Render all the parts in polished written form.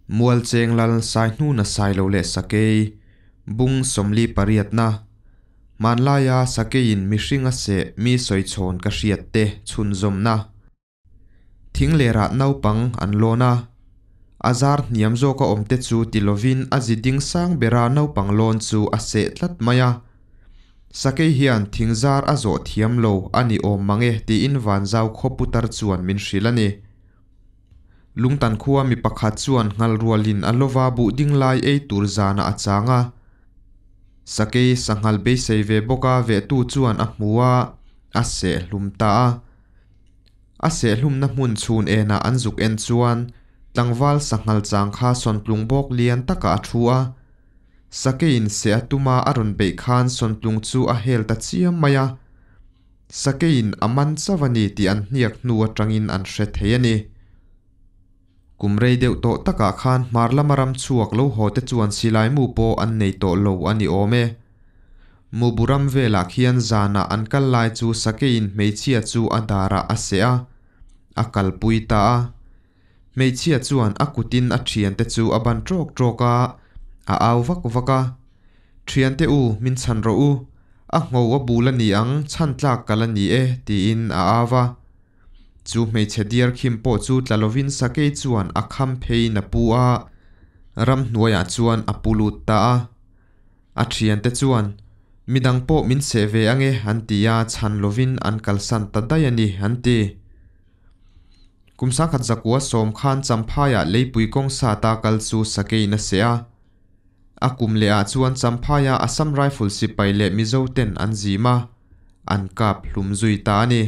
Mualcheng lal Saihnuna Sailo leh Sakei bung 48 na Hmanlaia Sakeiin mihring a seh mi sawichhawn ka hriat te chhunzawmna. Thing lerah naupang an lawn a, a zar hniam zawka awmte chu ti lovin a zi ding sang bera naupang lawn chu a seh tlat mai a. Sakei hian thing zar a zawh thiam lo a ni awm mang e tiin Vanzau khaw putar chuan min hrilh a ni. Lungtan khua mi pakhat chuan nghal rualin a lova buh ding lai ei tur zanah a chang a. Sakei sanghal beisei ve bawk a vehtu chuan a hmu a, a seh hlum ta a. A seh hlumna hmun chhun enah an zuk en chuan tlangval sanghal chang kha sawntlung bawk lian takah a thu a. Sakeiin seh a tuma a rawn beih khan sawntlung chu a hel ta chiam mai a. Sakeiin a man chauh a ni tih an hniak hnu atangin an hre thei a ni. Kum rei deuh tawh takah khan hmar lama ram chhuak lo haw te chuan silai mu pawh an nei tawh lo a ni awm e. Mubu ram velah khian zanah an kal lai chu sakeiin hmeichhia chu a darah a seh a, a kalpui ta a. Hmeichhia chuan a kutin a thiante chu a ban trawk trawk a, a au vak vak a. Thiante u, min chhan rawh u, a ngho a bul a ni ang, chhan tlak ka la ni e, tiin a au va. Chu hmeichhe diar khim pawh chu tla lovin sakei chuan a kham pheiin a pu a, ramhnuaiah chuan a pu lut ta a. A thiante chuan, Midang pawh min seh ve ange, an ti a, chhan lovin an kalsan ta daih a ni, an ti. Kum sangkhat zakua sawm khan Champhaiah leipui kawng sata kal chu sakeiin a seh a. A kum lehah chuan Champhaia Assam Rifle sipai leh Mizo ten an zim a, an kap hlum zui ta a ni.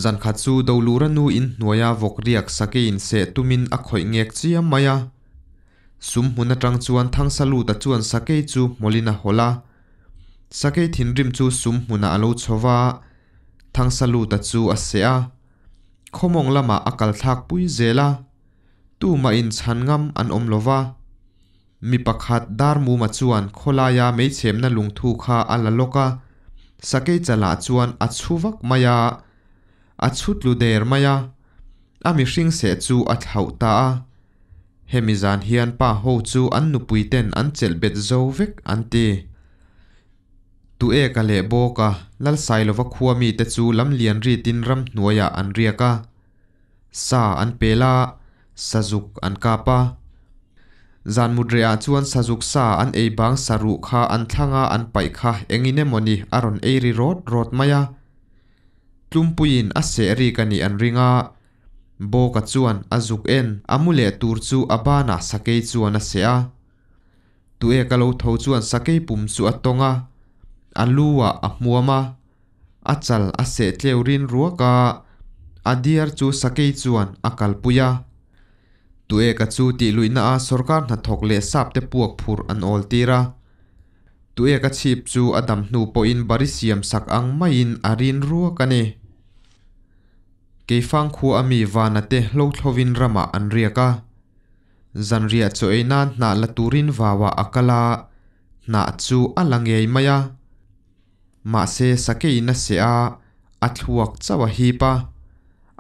Zan khat chu Dolura nu in hnuaia vawk riak sakeiin seh tumin a khawih ngek chiam mai a. Sum hmun atang chuan Thangsaluta chuan sakei chu hmawlin a hawlh a. Sakei thinrim chu sum hmunah a lo chho va, Thangsaluta chu a seh a. Khawmawng lamah a kal thlak pui zel a. Tumah in chhan ngam an awm lo va. Mi pakhat Darmuma chuan khawlaia meichhemna lungthu kha a la lawk a, sakei chalah chuan a chhu vak mai a, a chhu tlu der mai a, a mihring seh chu a thlauh ta a. Hemi zan hian pa ho chu an nupui ten an chelh bet zo vek an ti. Tueka leh Bawka, Lalsailova khua mite chu lamlian ritin ramhnuaiah an riak a. Sa an pel a, sazuk an kap a. Zan mut rehah chuan sazuk sa an ei bang saruh kha an thlang a, an paih kha engin emawni a rawn ei ri rawt rawt mai a. Tlumpuiin a seh rik a nih an ring a, Bawka chuan a zuk en a mu leh tur chu a banah sakei chuan a seh a. Tueka lo tho chuan sakei pum chu a tawng a, a lu ah a hmuam a. A chal a seh tleu rin ruak a, a diar chu sakei chuan a kalpui a. Tueka chu tih luihna a sorkar hnathawk leh sap te puak phurh an awl tir a. Tueka chhip chu a dam hnu pawhin bari siam sak ang maiin a rin ruak a ni. Keifang khua a mi vana te hlothlovin ramah an riak a. Zanriah chaw ei nan hnah la turin vauah a kal a, hnah chu a la ngei mai a. Mahse sakeiin a seh a, a thluak chauh a hip a,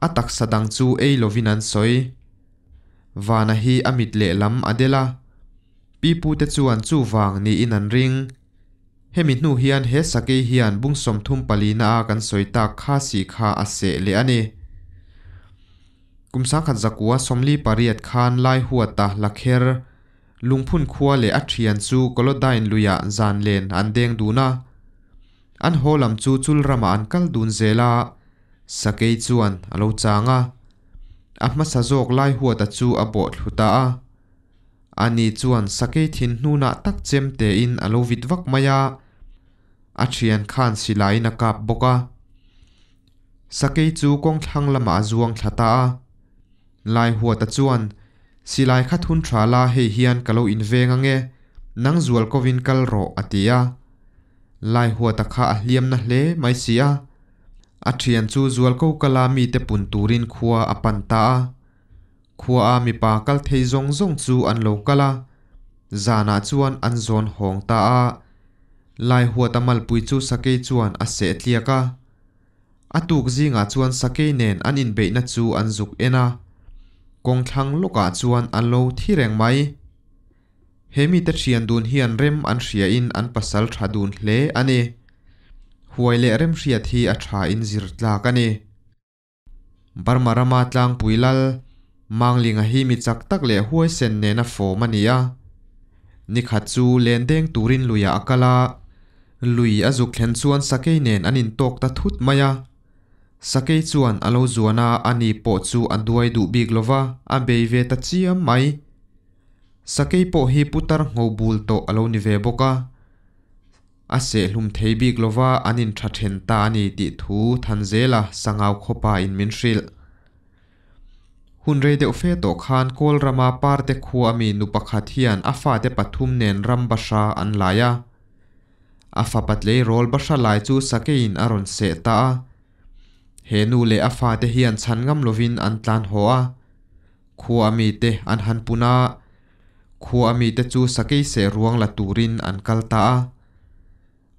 a taksa dang chu ei lovin an sawi. Vana hi a mit lehlam a del a, pipute chuan chu vang niin an ring. Hemi hnu hian he sakei hian bung 34 na a kan sawi tak kha si kha a seh leh a ni. Kum 1948 khan Laihuata Lakher, Lungphun khua leh a thian chu Kolodain luiah zan len an deng dun a. An haw lam chu chul ramah an kal dun zel a, sakei chuan a lo chang a. A hmasa zawk Laihuata chu a bawh thlu ta a. Ani chuan sakei thin hnunah tak chem tein a lo vit vak mai a, a thian khan silaiin a kap bawk a. Sakei chu kawng thlang lamah a zuang thla ta a. Laihuata chuan, Silai kha thun tha la hei hian ka lo inveng ange, nang zual kovin kal rawh a ti a. Laihuata kha a hliamna hle mai si a. A thian chu zual ko kala mite pun turin khua a pan ta a. Khua a mipa kal thei zawng zawng chu an lo kal a, zanah chuan an zawn hawng ta a. Laihuata malpui chu sakei chuan a seh tliak a. A tuk zingah chuan sakei nen an inbeihna chu an zuk en a. Kawng thlang lawkah chuan an lo thi reng mai. He mite thian dun hian rem an hriain an pasal tha dun hle a ni. Huai leh rem hriat hi a tha in zir tlak a ni. Burma rama tlangpui lal Manglinga hi mi chak tak leh huaisen nena fawm a ni a. Nikhat chu len deng turin luiah a kal a, lui a zuk thlen chuan sakei nen an intawk ta thut mai a. Sakei chuan a lo zuan a, ani pawh chu a duai duh bik lova, a bei ve ta chiam mai. Sakei pawh hi putar ngho bul tawh a lo ni ve bawk a. A sehhlum thei bik lova an intha then ta a ni tih thu Thanzela Sangau khawpa in min hrilh. Hun rei deuh fe tawh khan Kawl rama Parte khua ami nu pakhat hian a fate pathum nen ram bahra an lai a. A fapa tleirawl bahra lai chu sakeiin a rawn seh ta a. He nu leh a fate hian chhan ngam lovin an tlan haw a. Khua mite an han pun a, khua mite chu sakei seh ruang la turin an kal ta a.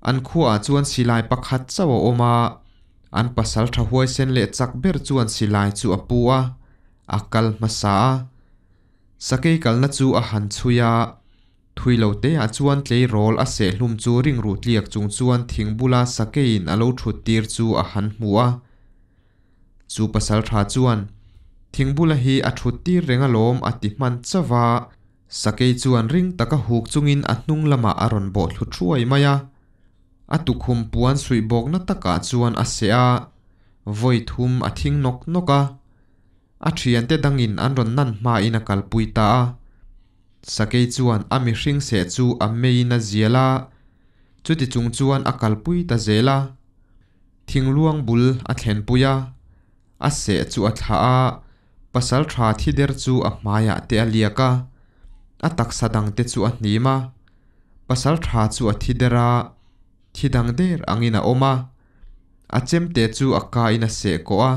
An khuaah chuan silai pakhat chauh a awm a, an pasal tha huaisen leh chak ber chuan silai chu a pu a, a kal hmasa a. Sakei kalna chu a han chhui a, thui lo teah chuan tleirawl a sehhlum chu ringruh tliak chung chuan thing bula sakeiin a lo thut tir chu a han hmu a. Chu pasal tha chuan, Thingbula hi a thut tir reng alawm a ti hman chauh a, sakei chuan ring taka huk chungin a hnung lamah a rawn bawh thlu thuai mai a. A tukhum puan suih bawkna takah chuan a seh a, vawi thum a thing nawk nawk a. A thiante dangin an rawn nan hmain a kalpui ta a. Sakei chuan a mihring seh chu a meiin a zial a, chuti chung chuan a kalpui ta zel a. Thingluang bul a thlenpui a, a seh chu a thlah a, pasal tha thi der chu a hmaiah te a liak a, a taksa dang te chu a hnim a, pasal tha chu a thi der a, thi dang der angin a awm a, a chemte chu a kain a seh kawh a,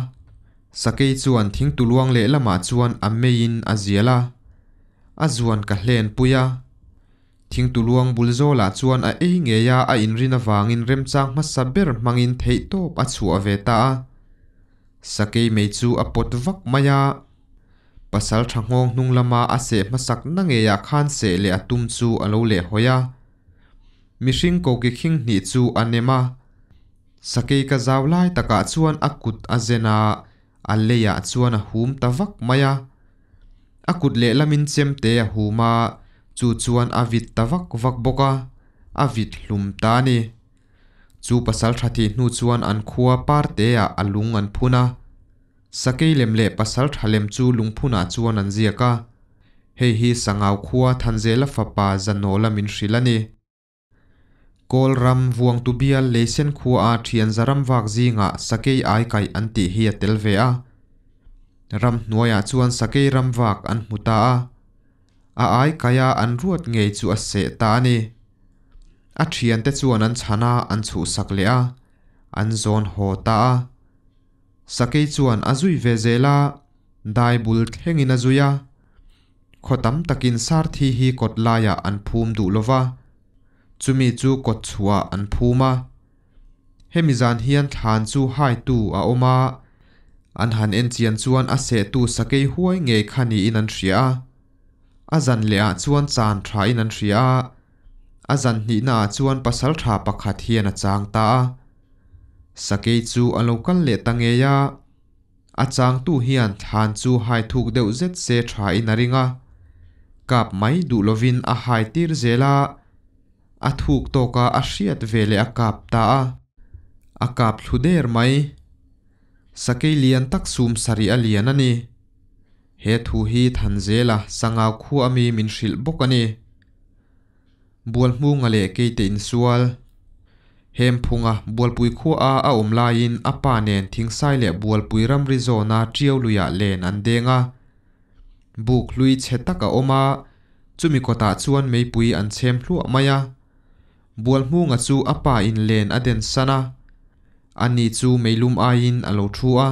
sakei chuan thingtuluang lehlamah chuan a meiin a zial a, a zuan ka hlenpui a. Thingtuluang bul zawlah chuan a ei ngei a, a inrin avangin remchang hmasa ber hmangin theihtawp a chhuah ve ta a. Sakei mei chu a pawt vak mai a, pasal tha nghawng hnung lama a seh hmasak na ngeiah khan seh leh a tum chu a lo lehhawi a. Mihring koki khing hnih chu a nem a, sakei ka zau lai takah chuan a kut a zen a, a leiah chuan a hum ta vak mai a. A kut lehlamin chemte a hum a, chu chuan a vit ta vak vak bawk a, a vit hlum ta a ni. Chu pasal tha thih hnu chuan an khua Parte-ah a lung an phun a. Sakei lem leh pasal tha lem chu lungphunah chuan an ziak a. Hei hi Sangau khua Thanzela fapa Zanawla min hrilh a ni. Kawl ram Vuangtu bial Leisen khuaa thian zaram vak zingah sakei ai kaih an tih hi a tel ve a. Ram hnuaiah chuan sakei ram vak an hmu ta a. A ai kaiha an ruat ngei chu a seh ta a ni. A thiante chuan an chhan a, an chhuhsak leh a, an zawn haw ta a. Sakei chuan a zui ve zel a, dai bul thlengin a zui a. Khaw tam takin sarthi hi kawt laiah an phum duh lo va, chumi chu kawt chhuah an phum a. Hemi zan hian thlan chu haitu a awm a, an han en chian chuan a sehtu sakei huai ngei kha niin an hria a. A zan lehah chuan chan thain an hria a, a zan hnihnaah chuan pasal tha pakhat hian a chang ta a. Sakei chu a lo kal leh ta ngei a. A changtu hian thlan chu hai thuk deuh zet se thain a ring a, kap mai duh lovin a hai tir zel a, a thuk tawka a hriat ve leh a kap ta a, a kap thlu der mai. Sakei lian tak sum sarih a lian a ni. He thu hi Thanzela Sangau khua ami min hrilh bawk a ni. Bualhmunga leh keite insual. Hemphunga Bualpui khua a a awm laiin a pa nen Thingsai leh Bualpui ramri zawna Ṭiau luiah len an deng a. Buk hlui chhe tak a awm a, chumi kawtah chuan meipui an chhem hluah mai a. Bualhmunga chu a pa in len a den san a, ani chu meilum aiin a lo thu a.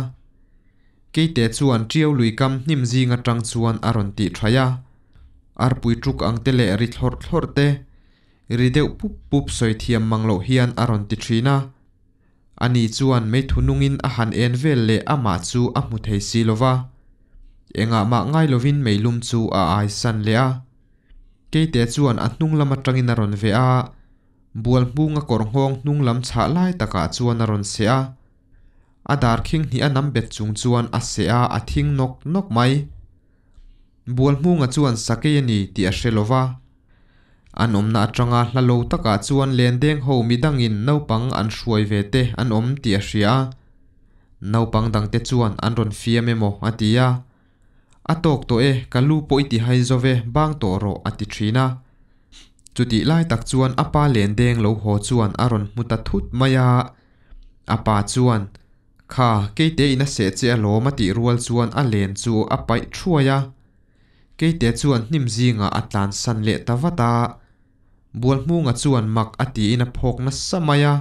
Keite chuan Ṭiau lui kam hnim zing aṭang chuan a rawn tih ṭhaih a. Arpui ṭuk ang te leh ri thlawrh thlawrh te, ri deuh pup pup sawi thiam mang loh hian a rawn ti ṭhin a. Ani chuan meithu nungin a han en vel leh amah chu a hmu thei si lo va. Engah mah ngai lovin meilum chu a ai san leh a. Keite chuan a hnung lam atangin a rawn veh a, bual hmunga kawr nghawng hnung lam chhah lai takah chuan a rawn seh a. A dar khing hnih a nam bet chung chuan a seh a, a thing nawk nawk mai. Bual hmunga chuan sakei a ni tih a hre lo va. An awmna atanga hla lo takah chuan lendeng ho midangin naupang an hruai ve te an awm tih a hria a. Naupang dangte chuan an rawn fiam emaw a ti a. A tawk tawh e, ka lu pawh i ti hai zo ve, bang tawh rawh a ti thin a. Chutih lai tak chuan a pa lendeng lo haw chuan a rawn hmu ta thut mai a. A pa chuan, Kha, keite in a seh che alawm a tih rual chuan a len chu a paih thuai a. Keite chuan hnim zingah a tlansan leh ta vat a. Bualhmunga chuan mak a tiin a phawk nasa mai a.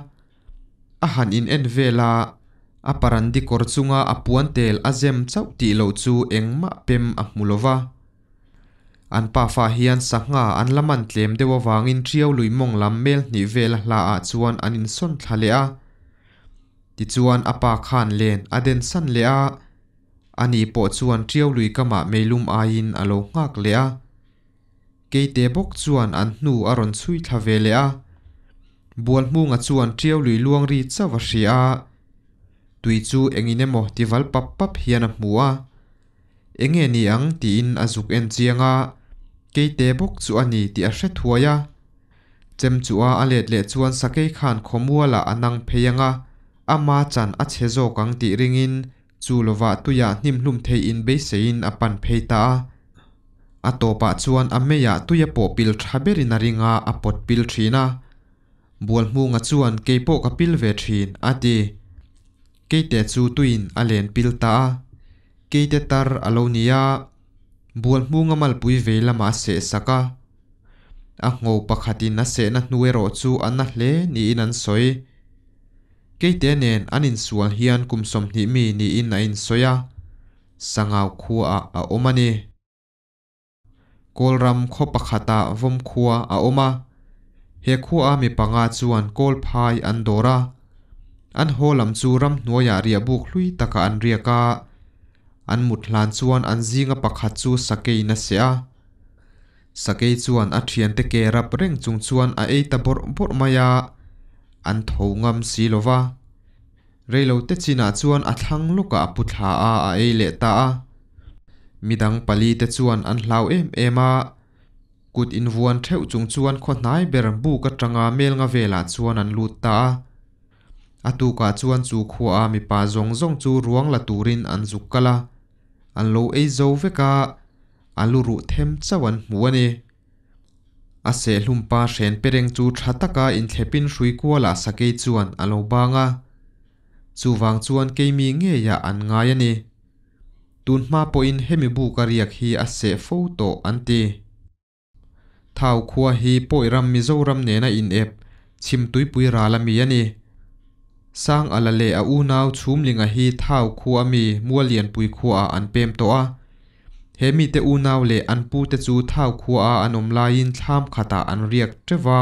A han in en vel a, a parandi kawr chunga a puan tel a zem chauh tih loh chu engmah pem a hmu lo va. An pafa hian sangha an la man tlem deuh avangin Ṭiau lui mawng lam mel hnih vel a hla ah chuan an insawn thla leh a. Tichuan a pa khan len a den san leh a, ani pawh chuan Ṭiau lui kamah meilum aiin a lo nghak leh a. Keite bawk chuan an hnu a rawn chhui thla ve leh a. Bualhmunga chuan Ṭiau lui luang ri chauh a hria a, tui chu engin emaw tival pap pap hian a hmu a. Enge ni ang tiin a zuk en chiang a, keite bawk chu a ni tih a hre thuai a. Chem chu a a let leh chuan sakei khan khawmualah a nang phei ang a, ama chan a chhe zawk ang tih ringin chu lovah tuiah hnim hlum thei in beiseiin a pan phei ta a. A tawpah chuan a meiah tui a pawh pil tha berin a ring a, a pawt pil thin a. Bualhmunga chuan keipawh ka pil ve thin, a ti. Keite chu tuiin a len pil ta a, keite tar a lo ni a, Bualhmunga malpui vei lamah a seh sak a. A ngho pakhatin a sehna hnu erawh chu a na hle niin an sawi. Keite nen an insual hian kum 20 mi niin a insawi a, Sangau khuaah a awm a ni. Kawlram khaw pakhatah vawm khua a awm a, he khuaa mi panga chuan kawl phai an dawr a. An haw lam chu ramhnuaiah riahbuk hlui takah an riak a, an mut hlan chuan an zinga pakhat chu sakeiin a seh a. Sakei chuan a thiante ke rap reng chung chuan a ei ta bawrh bawrh mai a, an tho ngam si lo va. Reilote chinah chuan a thlang lawkah a pu thla a, a ei leh ta a. Midang pali te chuan an hlau em em a, kut invuan theuh chung chuan khaw hnai ber buk atanga melnga velah chuan an lut ta a. A tukah chuan chu khuaa mipa zawng zawng chu ruang la turin an zuk kal a, an lo ei zo vek a, a lu ruh them chauh an hmu a ni. A sehlumpa hren pereng chu tha taka inthlepin hrui kualah sakei chuan a lo bang a, chuvang chuan keimi ngeiah an ngai a ni. Tun hma pawhin hemi buka riak hi a seh fo tawh an ti. Thau khua hi Pawi ram Mizoram nena inep chhim tuipui ral ami a ni. Sang Ala leh a unau Chhumlinga hi Thau khua ami Muallianpui khuaah an pem tawh a. He mite unau leh an pute chu Thau khuaa an awm laiin thlam khatah an riak teuh va.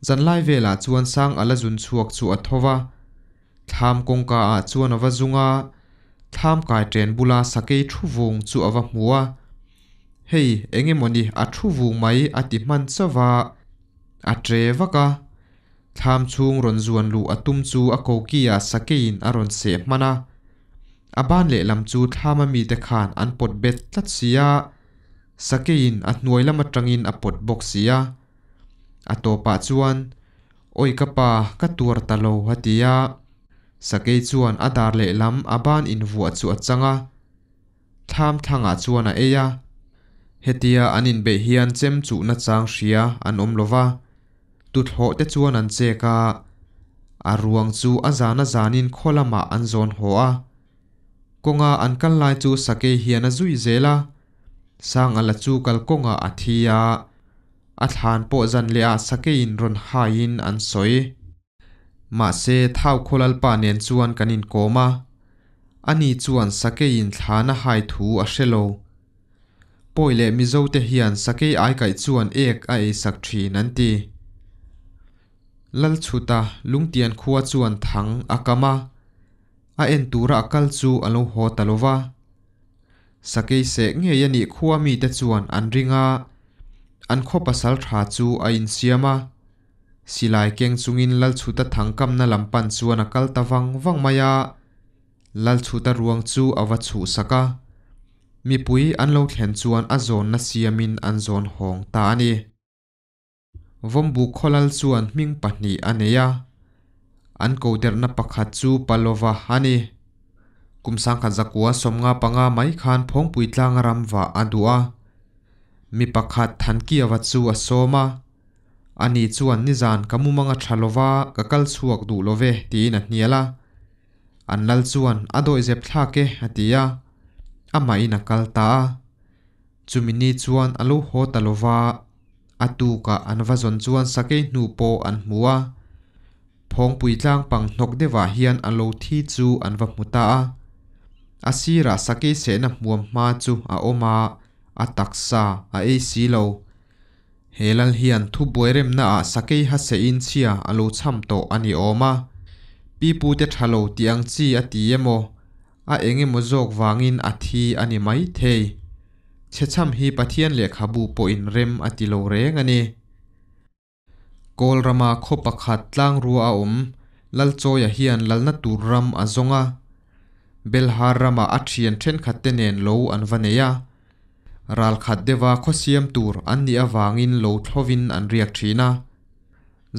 Zanlai velah chuan Sang Ala zun chhuak chu a tho va. Thlam kawngka ah chuan a va zung a, thlam kai ṭen bula sakei thu vung chu a va hmu a. Hei, eng emawni a thu vung mai a ti hman chauh a, a ṭe vak a. Thlam chhung rawn zuan luh a tum chu a koki ah sakeiin a rawn seh hman a. A ban lehlam chu thlam a mite khan an pawt bet tlat si a, sakeiin a hnuai lam aṭangin a pawt bawk si a. A tawpah chuan Awi ka pa, ka tuar ta lo a ti a. Sakei chuan a dar lehlam a ban invuah chu a chang a. Thlam thlangah chuan a ei a. Hetia an inbeih hian chem chuhna chang hria an awm lo va. Tuthlawh te chuan an chek a. A ruang chu a zan a zanin khaw lamah an zawn haw a. Kawnga an kal lai chu sakei hian a zui zel a. Sangala chu kalkawngah a thi a. A thlan pawh zan leh ah sakeiin rawn haiin an sawi. Mahse, Thau Khawlalpa nen chuan kan inkawm a. Ani chuan sakeiin thlan a hai thu a hre lo. Pawi leh Mizo te hian sakei aikaih chuan ek a eisak thin an ti. Lalchhuta Lungtian khua chuan thang a kam a. A en tura a kal chu a lo haw ta lo va. Sakei seh ngei a nih khua mite chuan an ring a, an khaw pasal tha chu a insiam a. Silai keng chungin Lalchhuta thangkamna lam pan chuan a kal ta vang vang mai a, Lalchhuta ruang chu a va chhuhsak a. Mipui an lo thlen chuan a zawnna siamin an zawn hawng ta a ni. Vawmbu khawlal chuan hming pahnih a nei a, an ko derhna pakhat chu Palova a ni. Kum sangkhat zakua 55 mai khan Phawngpui tlanga ram vah a duh a, mi pakhat Thankiava chu a sawm a, ani chuan nizan ka mumang a tha lova ka kal chhuak duh love tiin a hnial a. An lal chuan a dawihzep thlak e a ti a, amahin a kal ta a. Chumi ni chuan a lo haw ta lova, a tukah an va zawn chuan sakei hnu pawh an hmu a. Phawngpui tlang pang hnawk deuhah hian a lo thi chu an va hmu ta a. A sirah sakei sehna hmuam hma chu a awm a, a taksa a ei si lo. He lal hian thubuai remnaah sakei ha sehin chhia a lo cham tawh a ni awm a. Pipute tha lo tih ang chi a ti emaw? A eng emaw zawk vangin a thi a ni mai thei. Chhechham hi Pathian lehkhabu pawhin rem a ti lo reng a ni. Kawl rama khaw pakhat tlangrua a awm Lalchawia hian lalna tur ram a zawng a. Belhar ramah a thian thenkhatte nen lo an va nei a. Ralkhat deuha khaw siam tur an nih avangin lo thlovin an riak thin a.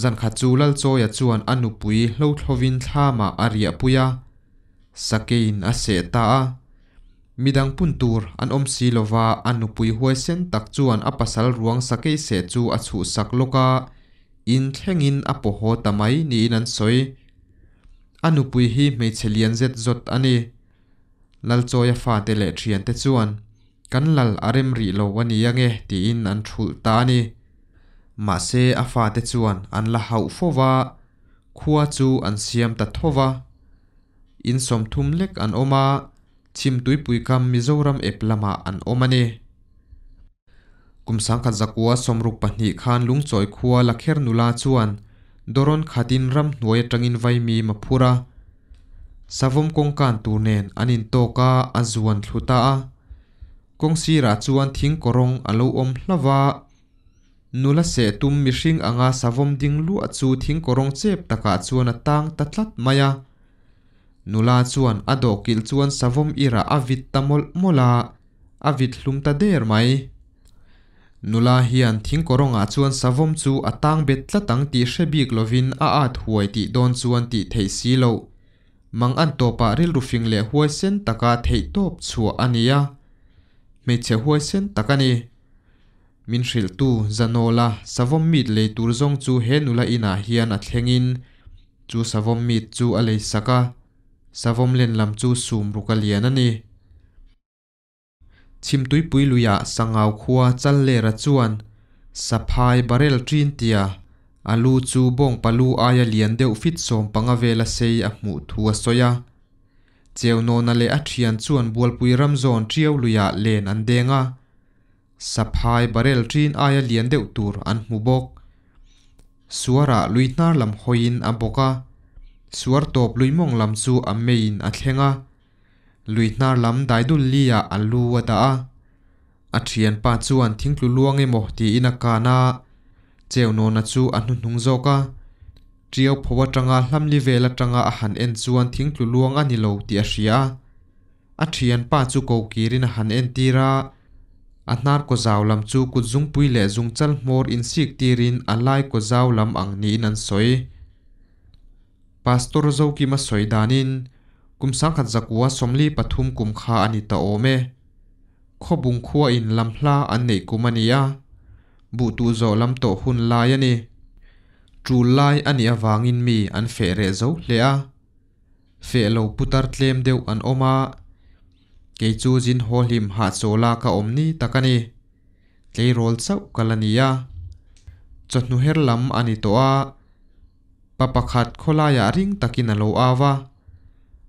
Zankhat chu Lalchawia chuan a nupui hlothlovin thlamah a riahpui a, sakeiin a seh ta a. Midang pun tur an awm si lova a nupui huaisen tak chuan a pasal ruang sakei seh chu a chhuhsak lawk a, in thlengin a paw haw ta mai niin an sawi. A nupui hi hmeichhe lian zet zawt a ni. Lalchawia fate leh thiante chuan, Kan lal a rem rih lo a ni ange tiin an thulh ta a ni. Mahse a fate chuan an la hauh fo va, khua chu an siam ta tho va. In 30 lek an awm a, Chhimtuipui kam Mizoram ep lamah an awm a ni. Kum 1962 khan Lungchawi khua Lakher nula chuan Dorawn khatin ramhnuai atangin vaimim a phur a. Savawm kawngkan tur nen an intawk a, a zuan thlu ta a. Kawng sirah chuan thing kawrawng a lo awm hlauh a. Nula seh tum mihring anga savawm ding luah chu thing kawrawng chep takah chuan a tang ta tlat mai a. Nula chuan a dawhkilh chuan savawm irah a vit ta mawlh mawlh a, a vit hlum ta der mai. Nula hian thingkawrawngah chuan savawm chu a tang bet tlat ang tih hre bik lovin a at huai tih dawn chuan tih theih si loh. Mang an tawpah rilru fing leh huaisen taka theih tawp chhuah a ni a. Hmeichhe huaisen tak a ni. Min hrilhtu Zanawla savawm meat lei tur zawng chu he nula inah hian a thlengin chu savawm meat chu a lei sak a. Savawm len lam chu sum ruk a lian a ni. Chhimtuipui luiah Sangau khua Challera chuan saphai barrel ṭin tia a lu chu bawngpa lu aia lian deuh fit 15 vela sei a hmuh thu a sawi a. Cheunawna leh a ṭhian chuan Bualpui ram zawn ṭiau luiah len an deng a. Saphai barrel ṭin aia lian deuh tur an hmu bawk. Suarah lui hnar lam hawiin a bawk a, suar tawp lui mawng lam chu a meiin a thleng a. Lui hnar lam daidul li ah a lu a dah a. A thianpa chuan thingtlu luang emaw tiin a kan a, Cheunawna chu a hnuhnung zawk a. Tiau pho atanga hlamli vel atanga a han en chuan thingtlu luang a ni lo tih a hria a. A thianpa chu ko kirin a han entir a, a hnar kaw zau lam chu kut zungpui leh zungchal hmawr insik tirin a lai kaw zau lam ang niin an sawi. Pastor Zokima sawi danin, kum 1943 kum kha a ni ta awm e. Khawbung khuain lam hla an neih kum a ni a, buhtuh zawh lam tawh hun lai a ni. Tul lai a nih avangin mi an feh reh zo hle a. Feh lo putar tlem deuh an awm a, kei chu zin haw hlim hahchawla ka awm ni tak a ni. Tleirawl chauh ka la ni a, chawhnu her lam a ni tawh a, Pa pakhat khawlaiah ring takin a lo au a.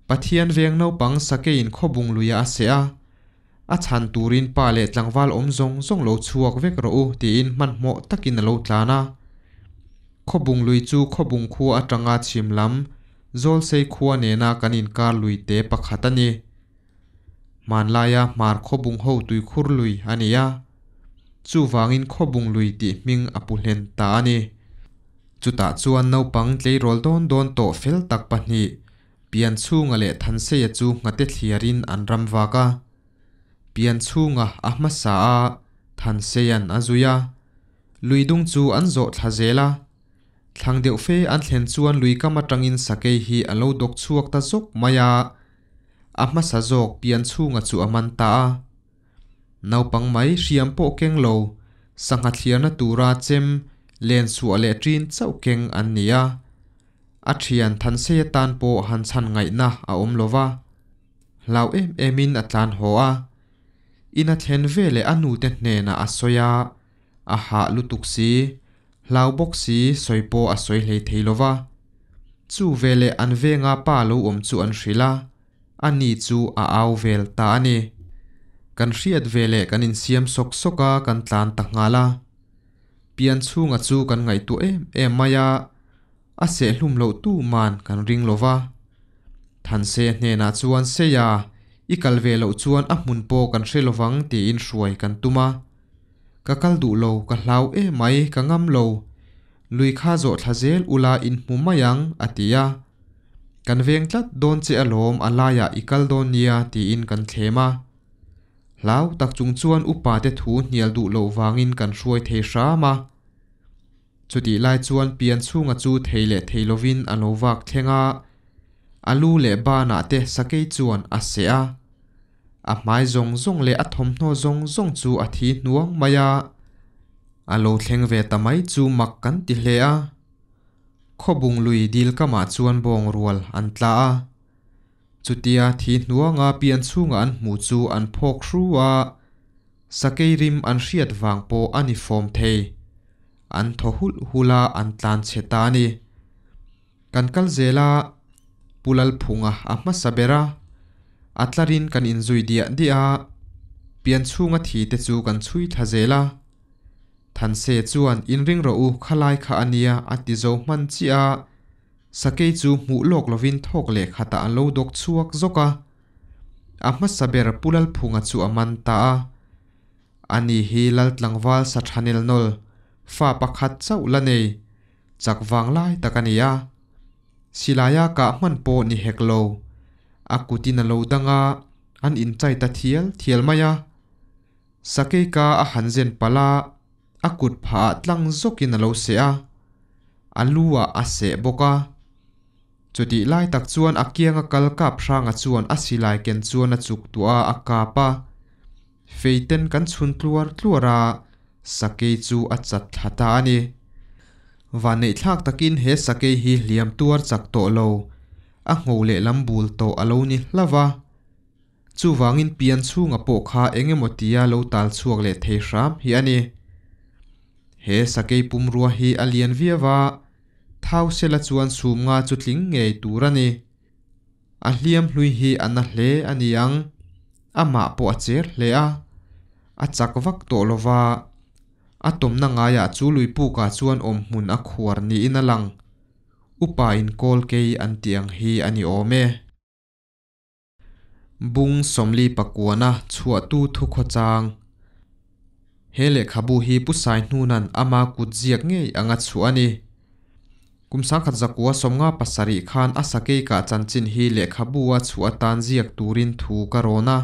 Pathian veng naupang sakeiin khawbung luiah a seh a. A chhan turin pa leh tlangval awm zawng zawng lo chhuak vek rawh u tiin hmanhmawh takin a lo tlan a. Khawbung lui chu khawbung khua atanga chhim lam Zawlsei khua nena kan inkar lui te pakhat a ni. Hmanlaia Hmar Khawbung ho tuikhur lui a ni a, chuvangin Khawbung lui tih hming a pu hlen ta a ni. Chutah chuan naupang tleirawl dawn dawn tawh fel tak pahnih, Pianchhunga leh Thanseia chu nghate thliarin an ram vak a. Pianchhunga a hmasa a, Thanseia'n a zui a. Lui dung chu an zawh thla zel a. Thlang deuh fe an thlen chuan lui kam atangin sakei hi a lo dawk chhuak ta zawk mai a, a hmasa zawk Pianchhunga chu a man ta a. Naupang mai hriam pawh keng lo, sangha thliarna tura chem, len chhuah leh ṭin chauh keng an ni a. A ṭhian Thanseia tan pawh han chhan ngaihna a awm lo va, hlau em emin a tlan haw a. In a thlen veleh a nute hnenah a sawi a, a hah lutuk si, hlau bawk si sawi pawh a sawi hlei thei lo va. Chu veleh an venga pa lo awm chu an hrilh a, a ni chu a au vel ta a ni. Kan hriat veleh kan insiam sawk sawk a, kan tlan ta nghal a. Pian chhunga chu kan ngaihtuah em em mai a, a sehhlum loh tu man kan ring lo va. Thanse hnenah chuan Seia, i kal ve loh chuan a hmun pawh kan hre lovang tiin hruai kan tum a. Ka kal duh lo, ka hlau emai, ka ngam lo. Lui kha zawh thla zel ula in hmu mai ang, a ti a. Kan veng tlat dawn che alawm a laiah i kal dawn nia tiin kan thlem a. Hlau tak chung chuan upa te thu hnial duh loh vangin kan hruai thei hram a. Chutih lai chuan pian chhunga chu thei leh thei lovin a lo vak thleng a, a lu leh banah te sakei chuan a seh a. A hmai zawng zawng leh a thawmhnaw zawng zawng chu a thi hnuang mai a. A lo thleng ve ta mai chu mak kan ti hle a. Khawbung lui dil kamah chuan bawng rual an tla a. Chutia thi hnuanga pian chhunga an hmuh chu an phawk hru a, sakei rim an hriat vang pawh a ni fawm thei. An thaw hulh hulh a, an tlan chhe ta a ni. Kan kal zel a, Pu Lalphunga a hmasa ber a, a tlarin kan inzui diah diah a, pian chhunga thi te chu kan chhui thla zel a. Thanse chuan inring rawh u khalai kha a nia a ti zo hman chiah a, Sakei chu hmuh lawk lovin thawk leh khatah an lo dawk chhuak zawk a. A hmasa ber Pu Lalphunga chu a man ta a. Ani hi Lal tlangval sa tha nel nawl, fa pakhat chauh la nei, chak vang lai tak a ni a. Silaia kah hman pawh ni hek lo. A kutin a lo dang a, an inchai ta thial thial mai a. Sakei ka a han zen palh a. A kut phah ah tlang zawkin a lo seh a, a lu ah a seh bawk a. Chutih lai tak chuan a kianga kal kap hranga chuan a silai ken chuan a chuk tuah a, a kap a. Feiten kan chhun tluar tluar a, sakei chu a chat thla ta a ni. Vanneihthlak takin he sakei hi hliam tuar chak tawh lo, a ngho lehlam bul tawh a lo ni hlauh va. Chuvangin pian chhunga pawh kha eng emaw tia lo tal chhuak leh thei hram hi a ni. He sakei pumrua hi a lian viau a, thau sela chuan chhum nga chu tling ngei tur a ni. A hliam hlui hi a na hle a ni ang, amah pawh a cher hle a, a chak vak tawh lo va, a tawmna ngaiah chu luipukah chuan awmhmun a khuar niin a lang. Upa in kawl kei an tih ang hi a ni awm e. Bung sawmli pakuana chhuahtu thukhawchang. He lehkhabu hi Pu Saihnuna'n ama kut ziak ngei anga chhuah a ni. Kum sangkhat zakua sawmnga pasarih khan a sakei kah chanchin hi lehkhabu a chhuah atan ziak turin thu ka rawn a.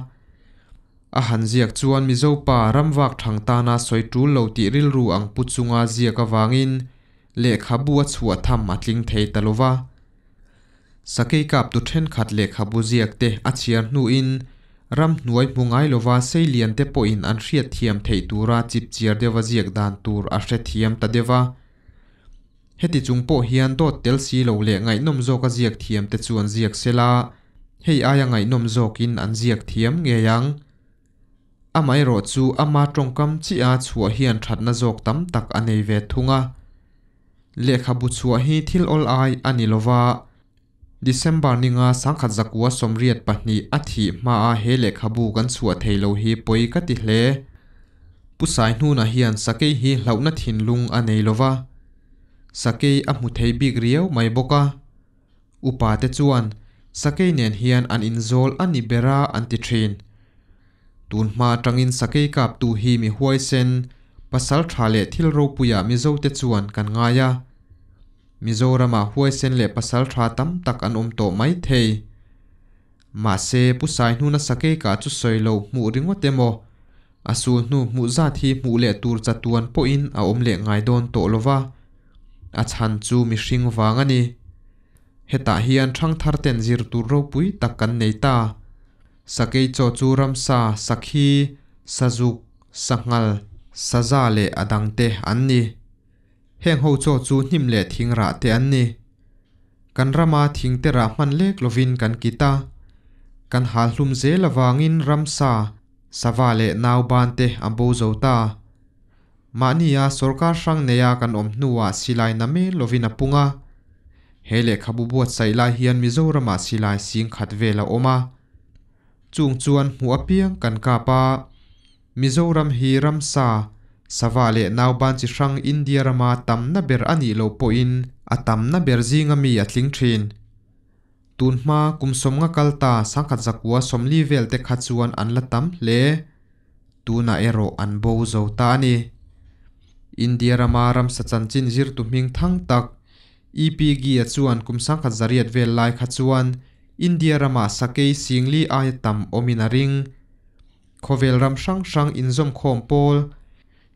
A han ziak chuan Mizo pa ramvak thang tana sawi tul lo tih rilru ang pu chunga ziak avangin lehkhabu a chhuah tham a tling thei ta lo va. Sakei kaptu thenkhat lehkhabu ziak te a chhiar hnuin ramhnuai hmu ngai lova seilian te pawhin an hriat thiam theih tura chip chiar deuha ziak dan tur a hre thiam ta deuh a. Heti chung pawh hian dawt tel si lo leh ngaihnawm zawka ziak thiam te chuan ziak sela, hei aia ngaihnawm zawkin an ziak thiam ngei ang. Amaherawh chu ama tawngkam chiah a chhuah hian thatna zawk tam tak a nei ve thung a. Lehkhabu chhuah hi thil awl ai a ni lova, December ninga sangkhat zakua 82 a thih hmaa he lehkhabu kan chhuah thei lo hi pawi ka ti hle. Pu Saihnuna hian sakei hi hlauhna thinlung a nei lova, sakei a hmu thei bik riau mai bawk a. Upa te chuan sakei nen hian an inzawl a ni ber a an ti thin. Tun hma atangin sakei kaptu hi mi huaisen, pasaltha leh thil ropuiah Mizote chuan kan ngai a. Mizoramah huaisen leh pasaltha tam tak an awm tawh mai thei. Mahse, Pu Saihnuna sakei kah chu sawi lo hmuh ringawt emaw, a sul hnu hmuh zat hi hmuh leh tur chatuan pawhin a awm leh ngai dawn tawh lova, a chhan chu mihring vang a ni. Hetah hian ṭhangthar ten zir tur ropui tak kan nei ta. Sakei chaw chu ramsa, sakhi, sazuk, sanghal, saza leh a dangte an ni. Heng ho chaw chu hnim leh thing rah te an ni. Kan rama thing te rah hman lek lovin kan kit a. Kan hal hlum zel avangin ramsa, sava leh nauban te a bo zo ta. Mahnia sorkar hrang neia kan awm hnuah silai na men lovin a pung a. He lehkhabu buatsaih lai hian Mizoramah silai sing khat vel a awm a. Chung chuan hmuh apiang kan kap a. Mizoram hi ramsa, sava leh nauban chi hrang India rama tamna ber a nih loh pawhin a tamna ber zinga mi a tling thin. Tun hma kum sawmnga kal ta sangkhat zakua 40 vel te kha chuan an la tam hle. Tunah erawh an bo zo ta a ni. India rama ramsa chanchin zirtu hming thang tak EPG-a chuan kum 1800 vel lai kha chuan India ramah sakei 4000 aia tam awmin a ring. Khawvel ram hrang hrang inzawmkhawm pawl,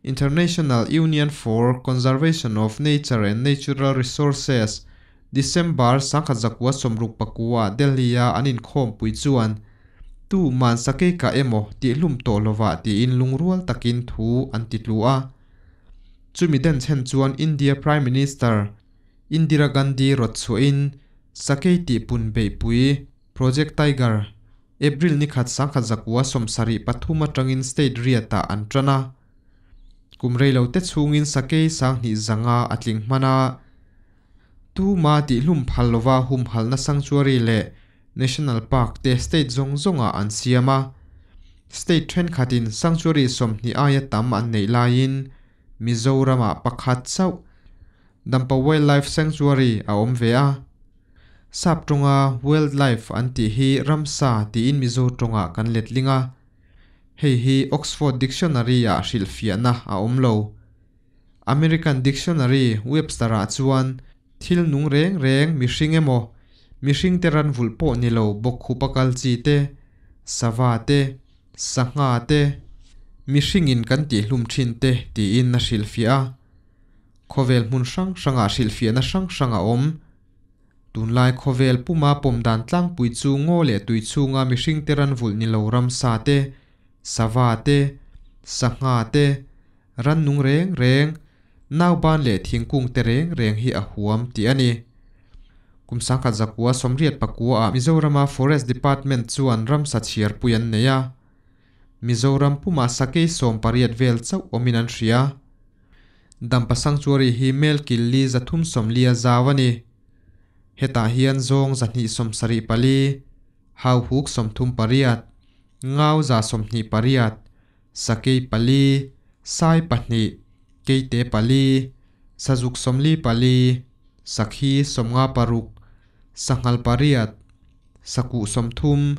International Union for Conservation of Nature and Natural Resources, December 1969 Delhi-a an inkhawmpui chuan tu man sakei kah emaw tihhlum tawh lovah tiin lungrual takin thu an ti tlu a. Chumi denchhen chuan India Prime Minister Indira Gandhi rawt chhuahin sakei tihpun beihpui Project Tiger, April ni khat 1973 atangin state riatah an tan a. Kum rei lo te chhungin sakei 2500 a tling hman a. Tuma tihhlum phal lova humhalna sanctuary leh National Park te state zawng zawngah an siam a. State thenkhatin sanctuary 20 aia tam an neih laiin Mizoramah pakhat chauh Dampa Wildlife Sanctuary a awm ve a. Sap tawnga wildlife an tih hi ramsa tiin Mizo tawngah kan letling a. Hei hi Oxford Dictionary-ah hrilhfiahna a awm lo. American Dictionary Webster-ah chuan thil nung reng reng mihring emaw, mihringte ran vulh pawh ni lo bawkkhupa kal chi te, sava te, sangha te, mihringin kan tihhlum thin te tiin a hrilhfiah a. Khawvel hmun hrang hrangah hrilhfiahna hrang hrang a awm. Tunlai khawvel puma pawm dan tlangpui chu ngaw leh tui chhunga mihringte ran vulh ni lo ramsa te, sava te, sangha te, rannung reng reng, nauban leh thingkung te reng reng hi a huam tih a ni. Kum 1989 ah Mizorama Forest Department chuan ramsa chhiarpui an nei a. Mizoram pumah sakei 18 vel chauh awmin an hria. Dampa Sanctuary hi mel kil li 340 a zau a ni. Hetah hian zawng 274, hauhuk 38, ngau 128, sakei pali, sai pahnih, keite pali, sazuk 44, sakhi 56, sanghal pariat, sakuh 30,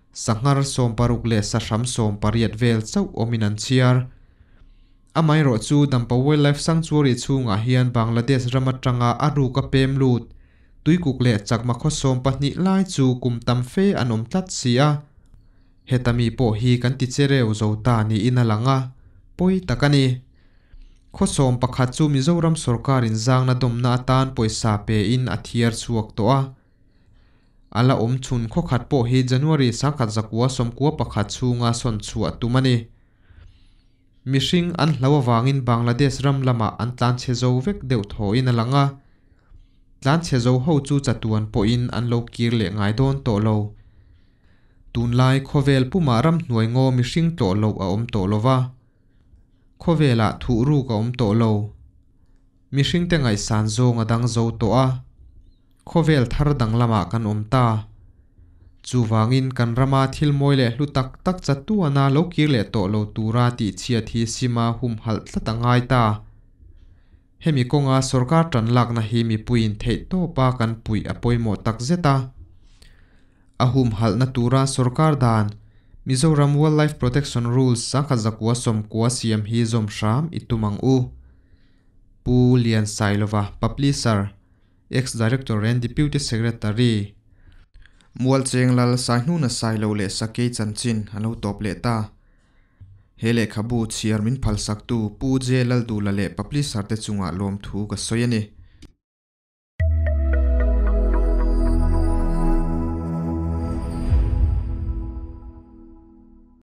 sanghar 60 leh sahram 18 vel chauh awmin an chhiar. Amaherawh chu Dampa Wildlife Sanctuary chhungah hian Bangladesh ram atanga a ruk a pem lut Tuikuk leh Chakma khaw 12 lai chu kum tam fe an awm tlat si a. Heta mi pawh hi kan ti chereu zo ta niin a lang a, pawi tak a ni. Khaw 11 chu Mizoram sorkarin zangna dawmna atan pawisa pein a thiar chhuak tawh a. A la awm chhun khaw khat pawh hi January 1991 chhunga sawn chhuah tum a ni. Mihring an hlau avangin Bangladesh ram lamah an tlanchhe zo vek deuh thawhin a lang a. Tlanchhe zo ho chu chatuan pawhin an lo kir leh ngai dawn tawh lo. Tunlai khawvel pumah ram hnuai ngaw mihring tlawh loh a awm tawh lova. Khawvelah thuhruk a awm tawh lo. Mihringte ngaihsan zawng a dang zo tawh a. Khawvel thar dang lamah kan awm ta. Chuvangin kan rama thil mawi leh hlu tak tak chatuana lo kir leh tawh lo tura tih chhiat hi sima humhalh tlat a ngai ta. Hemi kawnga sorkar tan lakna hi mipuiin theih tawpa kan puih a pawimawh tak zet a. A humhalhna tura sorkar dan Mizoram Wildlife Protection Rules 1969 siam hi zawm hram i tum ang u. Pu Liansailova, Publisher, Ex-Director and Deputy Secretary. Mualcheng Lal Saihnuna Sailo leh Sakei chanchin an lo tawp leh ta. He lehkhabu chhiar min phalsaktu Pu J. Laldula leh Publisher te chungah lawmthu ka sawi a ni.